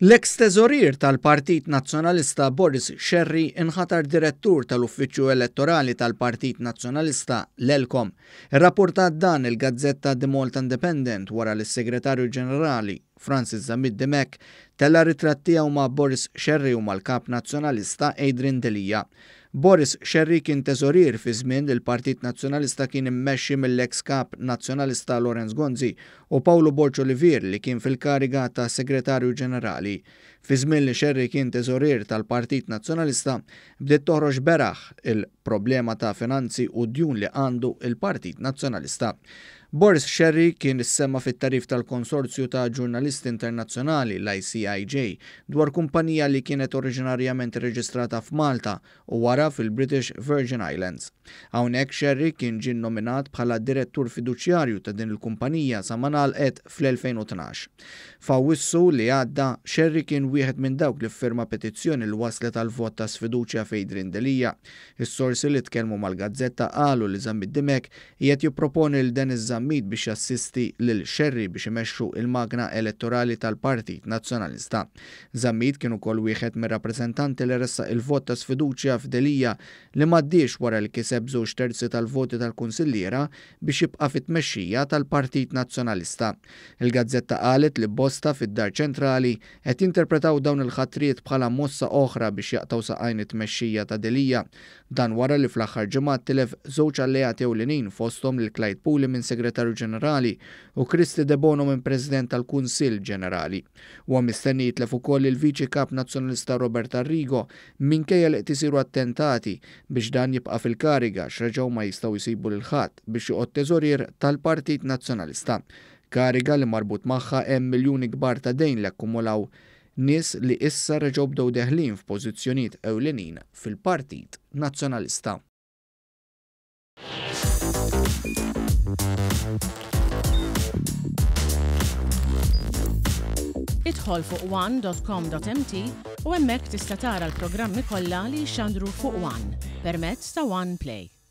L-eks Teżorier tal-Partit Nazzjonalista Boris Scerri inħatar Direttur tal-Uffiċċju Elettorali tal-Partit Nazzjonalista, l-ELCOM. Irrappurtat dan il-gazzetta The Malta Independent wara li s-Segretarju Ġenerali, Francis Zammit Dimech, tella' ritratt tiegħu ma' Boris Scerri u mal-Kap Nazzjonalista Adrian Delia. Boris Scerri kien Teżorier fi żmien li l-Partit Nazzjonalista kien immexxi mill-eks Kap Nazzjonalista Lawrence Gonzi u Pawlu Borg Olivier li kien fil-kariga ta' Segretarju Ġenerali. Fi żmien li Scerri kien Teżorier tal-Partit Nazzjonalista, bdiet toħroġ beraħ il-problema ta' finanzi u djun li għandu l-Partit Nazzjonalista. Boris Scerri kien issemma fit-tagħrif tal-Konsorzju ta' Ġurnalisti Internazzjonali, l-ICIJ, dwar kumpanija li kienet oriġinarjament irreġistrata f'Malta u wara fil-British Virgin Islands. Hawnhekk Scerri kien ġie nnominat bħala direttur fiduċjarju ta' din il-kumpanija sa ma ngħalqet fl-2012. F'Awwissu li għadda, Scerri kien wieħed minn dawk li ffirma petizzjoni li wasslet għal vot ta' sfiduċja f'Adrian Delia. Is-sorsi li tkellmu mal-gazzetta qalu li Zammit Dimech qiegħed jipproponi lil Dennis Zammit biex jassisti lil Scerri biex imexxu il-magna elettorali tal-Partit Nazzjonalista. Zammit kien ukoll wieħed mir-rappreżentanti li ressaq il-vot ta' sfiduċja f'Delia li m'għaddiex wara li kiseb żewġ terzi tal-voti tal-kunsilliera biex jibqa' fit-tmexxija tal-Partit Nazzjonalista. Il-gazzetta qalet li bosta fid-Dar Ċentrali qed jinterpretaw dawn il-ħatriet bħala mossa oħra biex jaqtgħu saqajn it-tmexxija ta' Delia. Dan wara li fl-aħħar ġimgħat tilef żewġ alleati ewlenin fosthom lil Clyde Puli minn Segretarju Ġenerali u Kristy Debono minn President tal-Kunsill Ġenerali. Huwa mistenni jitlef ukoll lill-Viċi Kap Nazzjonalista Robert Arrigo minkejja li qed isiru attentati biex dan jibqa' fil-kariga għax reġgħu ma jistgħu jsibu lil ħadd biex joqgħod teżorier tal-Partit Nazzjonalista. Kariga li marbut magħha hemm miljuni kbar ta' dejn li akkumulaw nies li issa reġgħu bdew deħlin f'pożizzjonijiet ewlenin fil-Partit Nazzjonalista. Idħol fuq one.com.mt u hemmhekk tista' tara l-programmi kollha li jixxandru fuq One permezz ta' One Play.